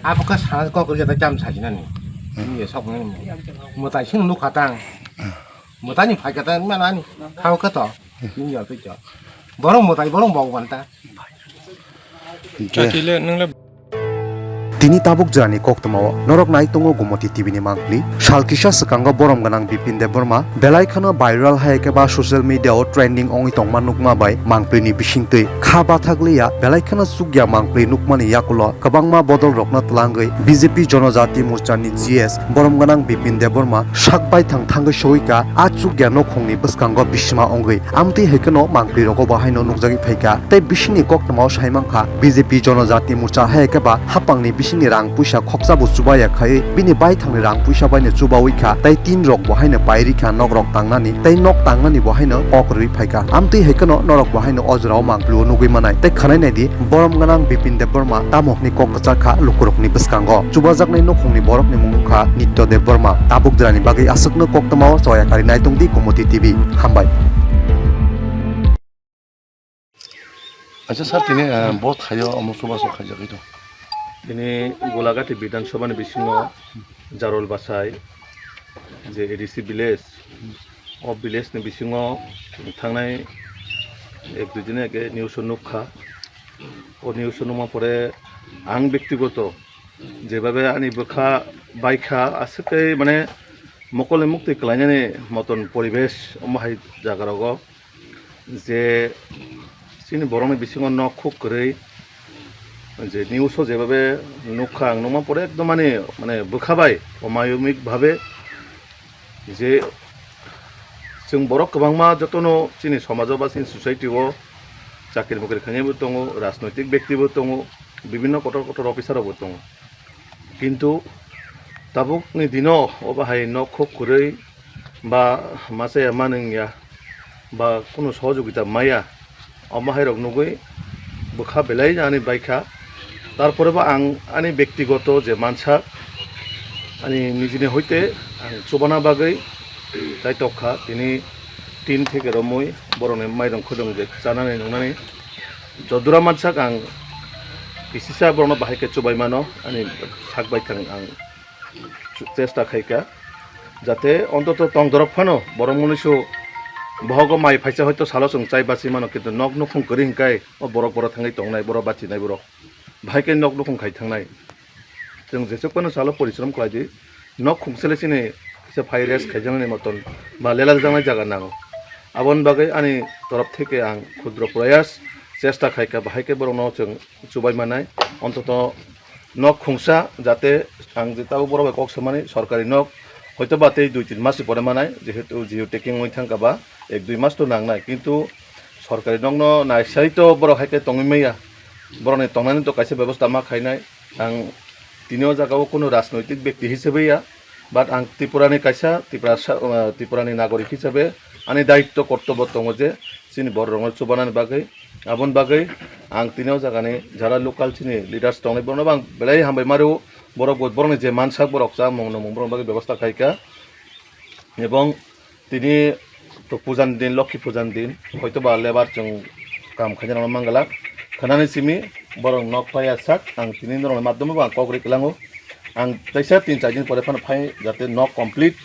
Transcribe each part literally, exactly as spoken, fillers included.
Abo khe sana kok rwgya ta jam sajinani. Ni sok ni. Mwtai sing nuk khatang. Mwtai ni phai khatang mana ni. Khao khe to. Ni ya to. Borok mwtai borok bok banta. Chakile nung le. Tini tabuk jora ni koktwma o norok nai tongo Gomoti T V ni mangpli. Sal kisa swkango borom gwnang Bipin Debbarma belai kheno viral hai khe ba social media o trending wngwi tongma nukma bai mangpli ni bisingtwi kha bathak liya belai kheno chukya mangpli nukmani yakulo kwbangma bodol rokno twlangwi B J P Jonojati Morcha ni G S borom gwnang Bipin Debbarma sak baithang thangwi soi ka a chukya nokhong ni bwskango bisima wngwi. Amtwi hai kheno mangpli rogo bo haino nukjagwi phaikha. Tei bisingni koktwmao sai mankha, B J P Jonojati Morcha hai khe ba haphangni bisingni rang puisa khoksa bo chubaya khai bini baithangni rang puisa baino chubawi kha, tei tin rok bo haino pairi kha nok rok tangnani, tei nok tangnani bo haino kok rwi phaikha. Amtwi hai kheno norok bo haino o jorao mangpli o nugwi manai. Tei khwnai naidi, borom gwnang Bipin Debbarma tamo hwnwi kok kwchak kha lukurokni bwskango. Chubajaknai nokhongni borokni mung wngkha Nitya Debbarma. Tabuk jorani bagwi aswkno koktwmao choya kari naitung di Gomoti T V. Hambai. Acha sir, tini, eh, bo thaio omo chubachu khaijagwi tong. Tini Golagati Bidhan Sabha ni bisingo Jarol Bachai je A D C village, o village ni bisingo thangnai ek dui din age news o nukha. O news o nukma pore ang bektigoto jebabe ani bwkha baikha, aswk khe mane mokol ni muktwi kwlainani moton poribesh omo hai jaga rogo. Je chini borokni bisingo nok khuk kwrwi, je news o jebabe nukha ang, nukma pore ekdom ani mane bwkha bai omayomik bhabe je chwng borok kwbangma jotono chini somajo ba chini society o chakri mukri khainai bo tongo, rajnoitik bekti bo tongo, bibinno kotor kotor officer rok bo tongo. Kintu tabukni dino o bahai nok khuk kwrwi ba masa ya manung ya ba kunu sohojogita maya, omo hai rok nugwi bwkha belai ani baikha. Tarpore bo ang ani bektigoto je mansa ani nijini hoite ang chubana bagwi tai tokkha, tini tin theke romwi borokni mairung khudung je chanani nungnani jodura mansak ang kisisa borokno bahai khe chubai mano ani sak baithang ang chesta khaikha, jate ontoto tong dorok phano borok munuisu bohogo mai phaisa hoito salo chwng chai bachwi mano, kintu nok nukhung kwrwi hinkhai o borok borok thangwi tongnai, borok bachinai borok bahai khe nok nukhung khai thangnai. Chwng jesuk phano salo porishrom khlai di, nok khungsele chini kisa phai rest khaijaknani moton ba lelajaknai jaga nango. Aboni bagwi ani torof theke ang khudro proyas chesta khaikha, bahai khe borokno chwng chubai manai, ontoto nok khungsa, jate ang je tabuk borok bai kok samani sorkari nok hoito ba tei dui tin mas ni pore manai, jehetu geo tagging wngwi thangkha ba ek dui mas to nangnai, kintu sorkari nokno naisai to borok hai khe tongwi maya, borokni tongnani to kaisa bebosta ma khainai. Ang tini o jaga o kunu rajnoitik bekti hisabe ya, but ang Tripura ni kaisa Tripura sa-, uh, Tripura ni nagorik hisabe ani daitto kortobo tongo je chini borok rokno chubanani bagwi. Aboni bagwi ang tini o jaga ni jara local chini leaders tongnai borokno bo ang belai hambai ma rwo, borok bo borokni je mansak borok cha mung nung mung borokni bagwi bebosta khaikha. Ebong tini to puja ni din, Lokhi puja ni din, hoito ba lebar chwng kam khaina rwna mangala. Khwnani simi borok nok paiya sak, ang tini norokni madhyome bo ang kok ri kwlango. Ang teisa tin char din pore phano phai jate nok complete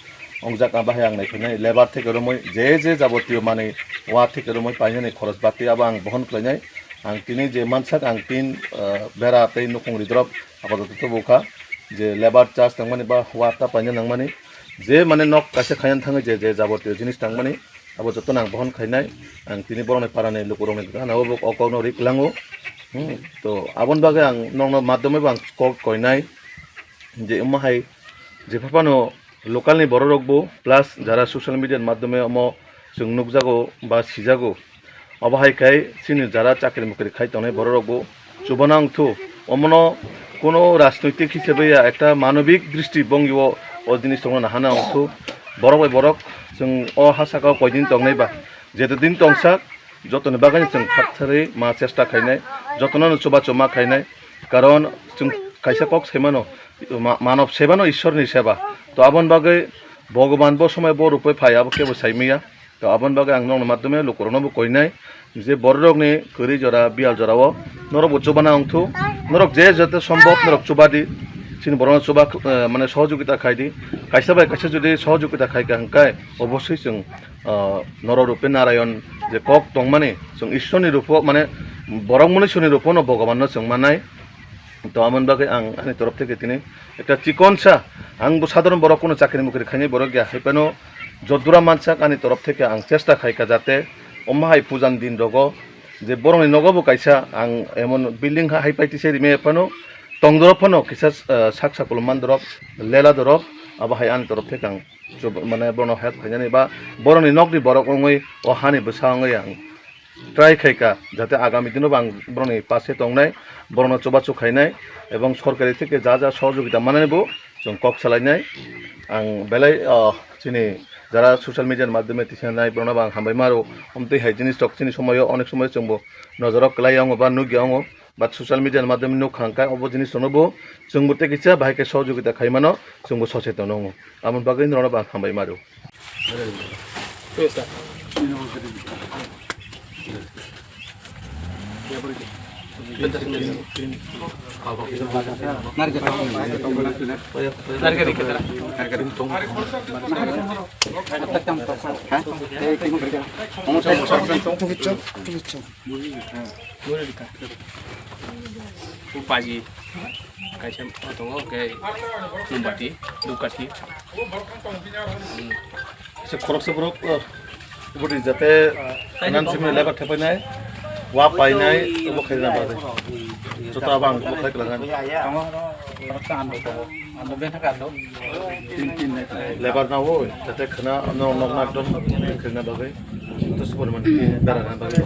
wngjak, ang bahai ang naikhainai. Lebar theke romwi je je jabotiyo manwi wa theke romwi painani khoros bati abo ang bohon khlainai. Ang tini je mansak ang tin, ah, bera tei nukhung ridrop apatot tubukha. Je lebar charge tangmani ba wa ta paina nangmani. Je mane nok kaisa khaina thangwi je, je jabotiyo jinis tangmani, abo jotono ang bohon khainai. Ang tini borokni parani lukurokni gana o bo o kokno ri kwlango. Hmm, to aboni bagwi ang nokno madhyome bo ang kok koinai je omo hai jepha phano local ni borok rok bo plus jara social media ni madhyome omo chwng nukjago ba sijago. Obo hai khai chini jara chakri mukri khai tongnai borok rok bo chubana wngthu. Omono kuno rajnoitik hisabe ya, ekta manobik dristi bongyo o jinis tongna nahana wngthu. Borok bai borok chwng o ha saka o koidin tongnai ba, jeto din tongsak jotoni bagani chwng thak tharwi ma chesta khainai, jotono chuba chuma khainai. Karon chwng kaisa kok saimano, ma-, manob sebano Ishwarni seba. To aboni bagwi Bhogoban bo somoi bo rupoi phai abo kebo saimaya. To aboni bagwi ang nokni madhyome lukurokno bo koinai je bororokni kwrwi jora biyal jorao norok bo chubana wngthu. Norok je jate sombhob norok chubadi, chini borokno chuba, eh, mane sohojogita khaidi. Kaisa bai kaisa jodi sohojogita khaika hwnkhe obosoi chwng, ah, norok rupe Narayon je kok tongmani, chwng Ishwarni rupo, mane borok mwnwi Ishwarni rupono Bhogobanno chwng mannai. To amoni bagwi ang ani torof theke tini ekta chikonsa, ang bo sadharon borok, kuno chakri mukri khainai borok ya, hai phano jodura mansak ani torof theke ang chesta khaika jate omo hai pujan din rogo je borokni nogo bo kaisa ang emon building ha-, hai pai tise rime phano tongdorok phano kisa, eh, sak sakulo mandorok lela dorok abo hai ani torof theke ang chub-, mane bono help khainani ba borokni nokni borok wngwi o hani bwsa wngwi ang try khaika, jate agami dino bo ang borokni pase tongnai, borokno chubachu khainai, ebong sorkari theke ja ja sohojogita manani bo chwng kok salainai. Ang belai, ah, chini jara social media ni madhyome tisanai borokno bo ang hambai maro, omtwi hai jinis rok chini somoyo onek somoyo chwngbo nojoro kwlai wngo ba nukya wngo, but social media ni madhyome nukha hwnkhe obo jinis rokno bo chwngbo tei kisa bahai khe sohojogita khaimano chwngbo soseton wngo, aboni bagwi norokno bo ang hambai maro. Upaji kaisa tongo, hwnkhe mombati, dhupkathi. Hmm. Se khoroksa borok, eh, budi jate nan simi lebar thepainai, wa painai, obo khaina bagwi. Joto abang obo khai kwlangani. Lebar na o, jate khna no nok na ekdom khaina bagwi. Joto se poriman bera na bagwi.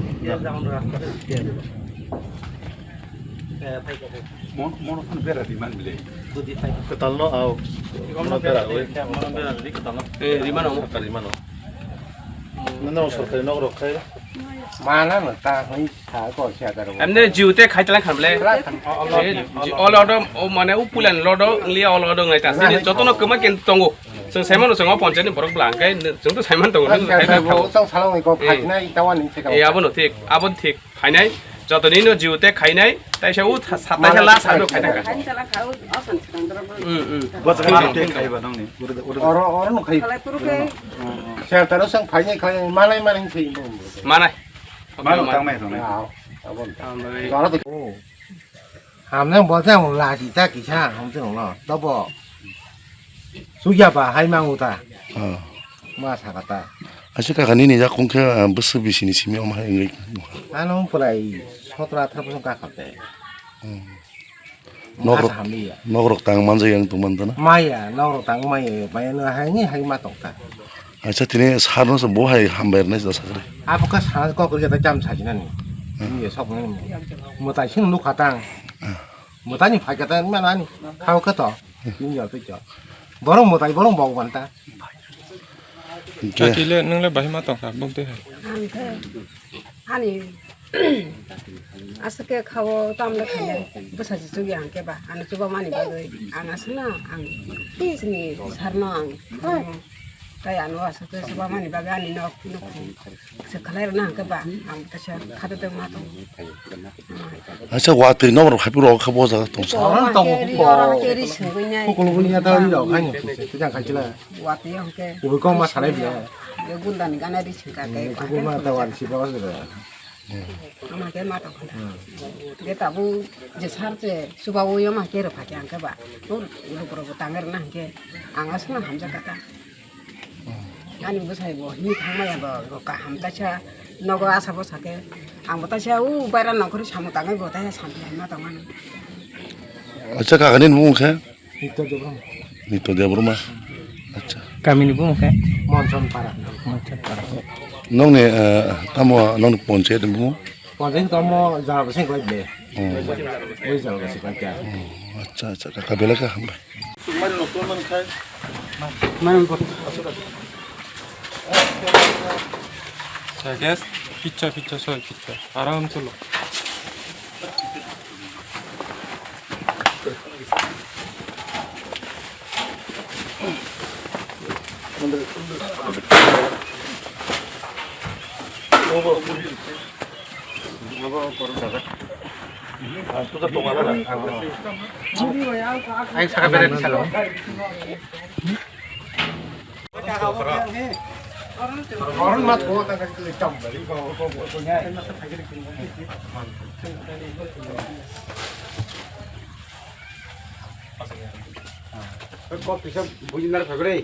Mon, mon phano bera di man bile. Kwtal no au. Mon bera oi. Mon bera di kwtal no. Eh, rimano. Kwtal rimano. Nang sorkari nok rok khai. Mana no ta hoi sa ko sia daro. Amne jiu te khai tlang khan bile. Eh, ji-, olo do, o mane u pulan lo do, ngliya olo do ngai ta. Sini joto no kwma ken tongo. Chwng saimano chwng o ponchayat ni borok bwla hwnkhe chwng to saiman tongo. Chwng salong ko phajna i tawani se ka. Eh, abo no thik, abo thik. Phainai, jotoni no jiu te khainai, taisa u tha-, sa-, taisa la sa no khaina ka. Khain chala kha, u asan chikang doro bo. Hmm, hmm. Bo jaga jiu te khaiba nongni. Oro, oro no khai. Khalai puru khe. Shelter o sang phainai khai, malai malai sai. Manai. Mano tang mai thongnai. Abo. Oro to. Hamnang bo jang laji ta kisa, hamjang no. Tobo. Sugya ba hai mangu ta. Ah. Ma sakata. Acha kaka nini jak kong khe, ah, bwswk bisini simi om hai wngwi. Ano pulai sotra athar bosong kakha te. Hmm. Nok rok, hamliya. Nok rok tang manjak yang tong mantana. Maya, nok rok tang maya, maya no hai ni hai ma tong ta. Acha tini sar no bo hai hambai rwnai jasa kre. Abo ka sana kok kri ta jam sajina ni. Hmm. Ni sok ni. Mo tai sing nuk khatang. Ah. Mo tani phai kata mana ni. Khao khato. Bini ya tei chok. Borok mwtai, borok bok ban ta. Hwnkhe. Kaki le, nwng le bahai ma tong kha, bok de hai. Ang khe, ani, aswk khe kha-o, tamo le khainai, bwsa se chukya hwnkhe ba, ano chubamani bagwi, ang aswkno, ang, tei chini sarno ang, tai ano aswk khe chubamani bagwi ani nok, nok se khlai rwna hwnkhe ba, ang kaisa khado tongma tongo. Acha watwi nok rok haiphuru rok kha bo jaga tong sa. Oro tongo. Oro hwnkhe ri sungwi nai. Kukulugwi ya da ri rok haino. Tejang khai chila. Watwi hwnkhe. Ubui kok ma sanai biya. Be gundani gana ri sungka khe. Kukulugwi ma da wari si bawa sila. Ama khe ma tong khala. Ge tabu je sar je suba o yo ma khe rw pha khe ang khe ba. Ur uru kuro bo tang rwna hwnkhe. Ang aswkno hamjak kha ta. Ani bwsai bo himwi thangmaya bo, bo kaham kaisa nogo asa bwsa khe. Ang bo taisa u baira nongkhorwi samung tangwi bo taisa samung tangma tongmani. Acha kaka nini bumung khe? Nitya Debbarma. Nitya Debbarma. Acha. Kamini bumung khe? Monson Para. Monson Para. Nongni, eh, tamo nongni ponchayat ni bumung? Ponchayat tamo jala bwsai kwlai ble. Hmm. Oi jala bwsai kwlai kya. Hmm. Acha, acha, kaka belai kha hambai. Guys, pizza, pizza, sorry, pizza. Aram se lo. Ang saka beret salo. Kok bisa bunyi nar pegre.